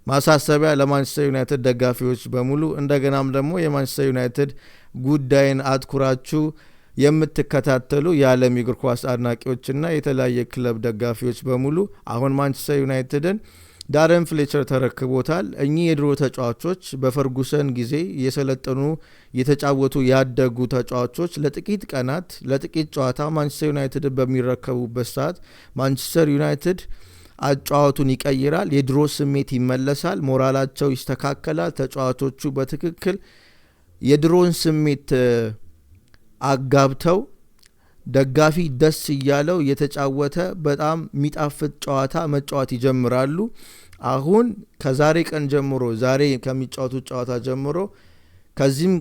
ማሳሰቢያ ለማንቸስተር ዩናይትድ ደጋፊዎች በሙሉ፣ እንደገናም ደግሞ የማንቸስተር ዩናይትድ ጉዳይን አትኩራችሁ የምትከታተሉ የዓለም የእግር ኳስ አድናቂዎችና የተለያየ ክለብ ደጋፊዎች በሙሉ፣ አሁን ማንቸስተር ዩናይትድን ዳረን ፍሌቸር ተረክቦታል። እኚህ የድሮ ተጫዋቾች፣ በፈርጉሰን ጊዜ የሰለጠኑ፣ የተጫወቱ ያደጉ ተጫዋቾች ለጥቂት ቀናት፣ ለጥቂት ጨዋታ ማንቸስተር ዩናይትድን በሚረከቡበት ሰዓት ማንቸስተር ዩናይትድ አጨዋወቱን ይቀይራል። የድሮ ስሜት ይመለሳል። ሞራላቸው ይስተካከላል። ተጫዋቾቹ በትክክል የድሮን ስሜት አጋብተው ደጋፊ ደስ እያለው የተጫወተ በጣም የሚጣፍጥ ጨዋታ መጫወት ይጀምራሉ። አሁን ከዛሬ ቀን ጀምሮ፣ ዛሬ ከሚጫወቱት ጨዋታ ጀምሮ፣ ከዚህም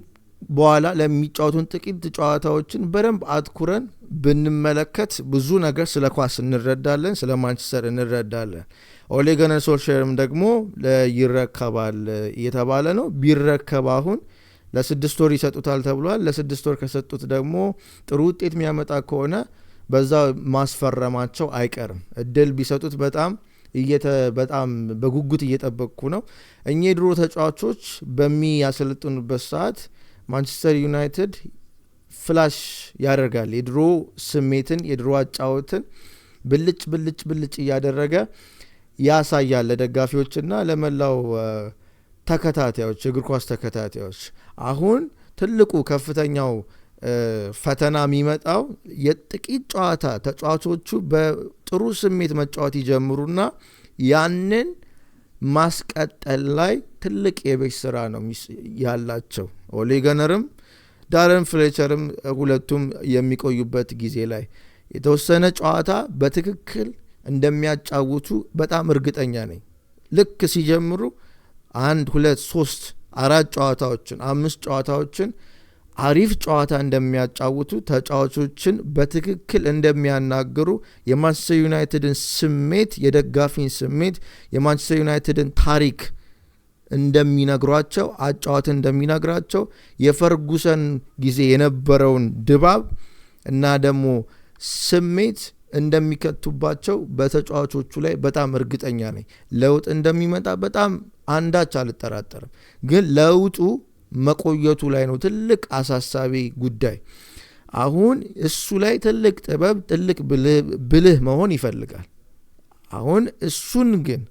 በኋላ ለሚጫወቱን ጥቂት ጨዋታዎችን በደንብ አትኩረን ብንመለከት ብዙ ነገር ስለ ኳስ እንረዳለን፣ ስለ ማንቸስተር እንረዳለን። ኦሌ ገነር ሶልሼርም ደግሞ ይረከባል እየተባለ ነው። ቢረከብ አሁን ለ6 ወር ይሰጡታል ተብሏል። ለ6 ወር ከሰጡት ደግሞ ጥሩ ውጤት የሚያመጣ ከሆነ በዛ ማስፈረማቸው አይቀርም። እድል ቢሰጡት በጣም በጉጉት እየጠበቅኩ ነው። እኚህ የድሮ ተጫዋቾች በሚያሰለጥኑበት ሰዓት ማንቸስተር ዩናይትድ flash ያደርጋል። የድሮ ስሜትን፣ የድሮ አጫወትን ብልጭ ብልጭ ብልጭ እያደረገ ያሳያል ለደጋፊዎችና ለመላው ተከታታዮች፣ እግር ኳስ ተከታታዮች። አሁን ትልቁ ከፍተኛው ፈተና የሚመጣው የጥቂት ጨዋታ ተጫዋቾቹ በጥሩ ስሜት መጫወት ይጀምሩና ያንን ማስቀጠል ላይ ትልቅ የቤት ስራ ነው ያላቸው። ኦሌ ገነርም ዳረን ፍሌቸርም ሁለቱም የሚቆዩበት ጊዜ ላይ የተወሰነ ጨዋታ በትክክል እንደሚያጫውቱ በጣም እርግጠኛ ነኝ። ልክ ሲጀምሩ አንድ፣ ሁለት፣ ሶስት፣ አራት ጨዋታዎችን፣ አምስት ጨዋታዎችን አሪፍ ጨዋታ እንደሚያጫውቱ፣ ተጫዋቾችን በትክክል እንደሚያናግሩ፣ የማንቸስተር ዩናይትድን ስሜት፣ የደጋፊን ስሜት፣ የማንቸስተር ዩናይትድን ታሪክ እንደሚነግሯቸው፣ አጫዋትን እንደሚነግራቸው፣ የፈርጉሰን ጊዜ የነበረውን ድባብ እና ደግሞ ስሜት እንደሚከቱባቸው በተጫዋቾቹ ላይ በጣም እርግጠኛ ነኝ። ለውጥ እንደሚመጣ በጣም አንዳች አልጠራጠርም። ግን ለውጡ መቆየቱ ላይ ነው ትልቅ አሳሳቢ ጉዳይ። አሁን እሱ ላይ ትልቅ ጥበብ፣ ትልቅ ብልህ መሆን ይፈልጋል። አሁን እሱን ግን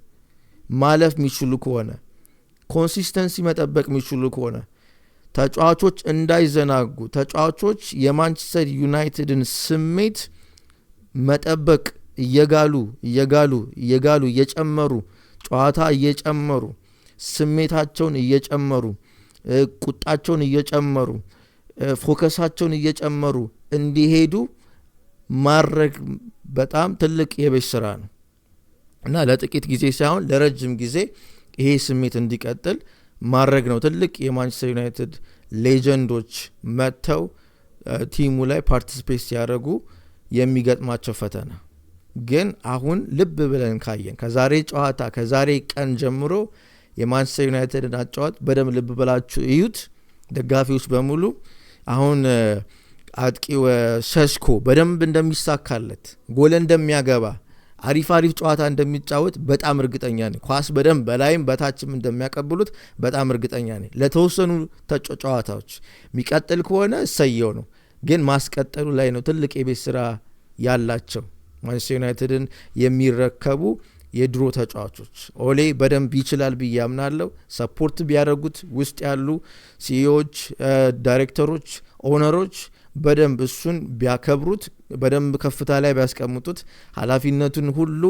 ማለፍ የሚችሉ ከሆነ፣ consistency መጠበቅ የሚችሉ ከሆነ፣ ተጫዋቾች እንዳይዘናጉ፣ ተጫዋቾች የማንቸስተር ዩናይትድን ስሜት መጠበቅ እየጋሉ እየጋሉ እየጋሉ እየጨመሩ፣ ጨዋታ እየጨመሩ፣ ስሜታቸውን እየጨመሩ፣ ቁጣቸውን እየጨመሩ፣ focus ኣቸውን እየጨመሩ እንዲሄዱ ማድረግ በጣም ትልቅ የቤት ስራ ነው እና ለጥቂት ጊዜ ሳይሆን ለረጅም ጊዜ ይሄ ስሜት እንዲቀጥል ማድረግ ነው ትልቅ የማንቸስተር ዩናይትድ legend ኦች መጥተው team ኡ ላይ participate ሲያደርጉ የሚገጥማቸው ፈተና። ግን አሁን ልብ ብለን ካየን ከዛሬ ጨዋታ፣ ከዛሬ ቀን ጀምሮ የማንቸስተር ዩናይትድን አጨዋወት በደንብ ልብ ብላችሁ እዩት። ደጋፊዎች በሙሉ አሁን አጥቂው ሸሽኮ በደንብ እንደሚሳካለት፣ ጎል እንደሚያገባ፣ አሪፍ አሪፍ ጨዋታ እንደሚጫወት በጣም እርግጠኛ ነኝ። ኳስ በደንብ በላይም በታችም እንደሚያቀብሉት በጣም እርግጠኛ ነኝ። ለተወሰኑ ጨዋታዎች የሚቀጥል ከሆነ እሰየው ነው። ግን ማስቀጠሉ ላይ ነው ትልቅ የቤት ስራ ያላቸው ማንቸስተር ዩናይትድን የሚረከቡ የድሮ ተጫዋቾች። ኦሌ በደንብ ይችላል ብዬ አምናለሁ። Support ቢያደርጉት ውስጥ ያሉ CEO ዎች፣ ዳይሬክተሮች፣ owner ኦች በደንብ እሱን ቢያከብሩት፣ በደንብ ከፍታ ላይ ቢያስቀምጡት፣ ኃላፊነቱን ሁሉ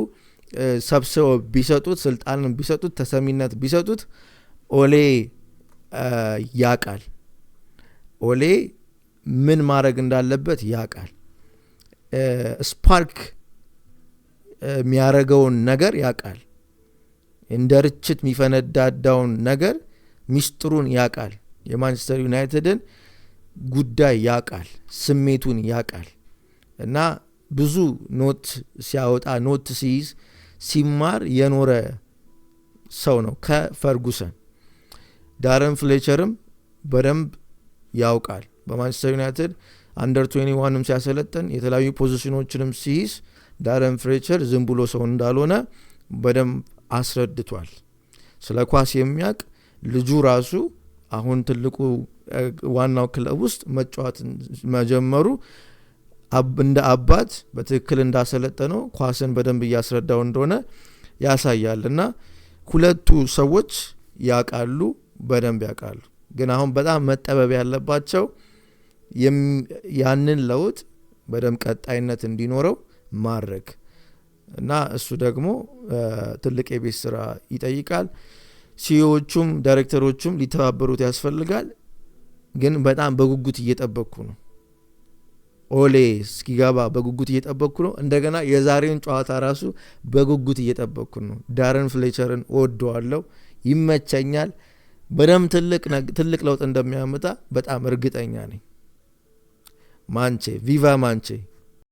ሰብስበው ቢሰጡት፣ ስልጣንን ቢሰጡት፣ ተሰሚነት ቢሰጡት ኦሌ ያቃል። ኦሌ ምን ማድረግ እንዳለበት ያቃል። Spark የሚያረገውን ነገር ያቃል። እንደ ርችት የሚፈነዳዳውን ነገር ሚስጥሩን ያቃል። የማንቸስተር ዩናይትድን ጉዳይ ያቃል፣ ስሜቱን ያቃል እና ብዙ note ሲያወጣ፣ note ሲይዝ፣ ሲማር የኖረ ሰው ነው ከፈርጉሰን። ዳረን ፍሌቸርም በደንብ ያውቃል። በማንቸስተር ዩናይትድ under 21ም ሲያሰለጥን፣ የተለያዩ position ኦችንም ሲይዝ ዳረን ፍሌቸር ዝም ብሎ ሰው እንዳልሆነ በደንብ አስረድቷል። ስለ ኳስ የሚያውቅ ልጁ ራሱ አሁን ትልቁ ዋናው ክለብ ውስጥ መጫወት መጀመሩ እንደ አባት በትክክል እንዳሰለጠነው፣ ኳስን በደንብ እያስረዳው እንደሆነ ያሳያል። እና ሁለቱ ሰዎች ያውቃሉ፣ በደንብ ያውቃሉ። ግን አሁን በጣም መጠበብ ያለባቸው ያንን ለውጥ በደንብ ቀጣይነት እንዲኖረው ማድረግ እና እሱ ደግሞ ትልቅ የቤት ስራ ይጠይቃል። CEO ዎቹም ዳይሬክተሮቹም ሊተባበሩት ያስፈልጋል። ግን በጣም በጉጉት እየጠበቅኩ ነው። ኦሌ እስኪገባ በጉጉት እየጠበቅኩ ነው። እንደገና የዛሬውን ጨዋታ ራሱ በጉጉት እየጠበቅኩ ነው። ዳረን ፍሌቸርን እወደዋለሁ፣ ይመቸኛል። በደንብ ትልቅ ለውጥ እንደሚያመጣ በጣም እርግጠኛ ነኝ። ማንቼ viva ማንቼ።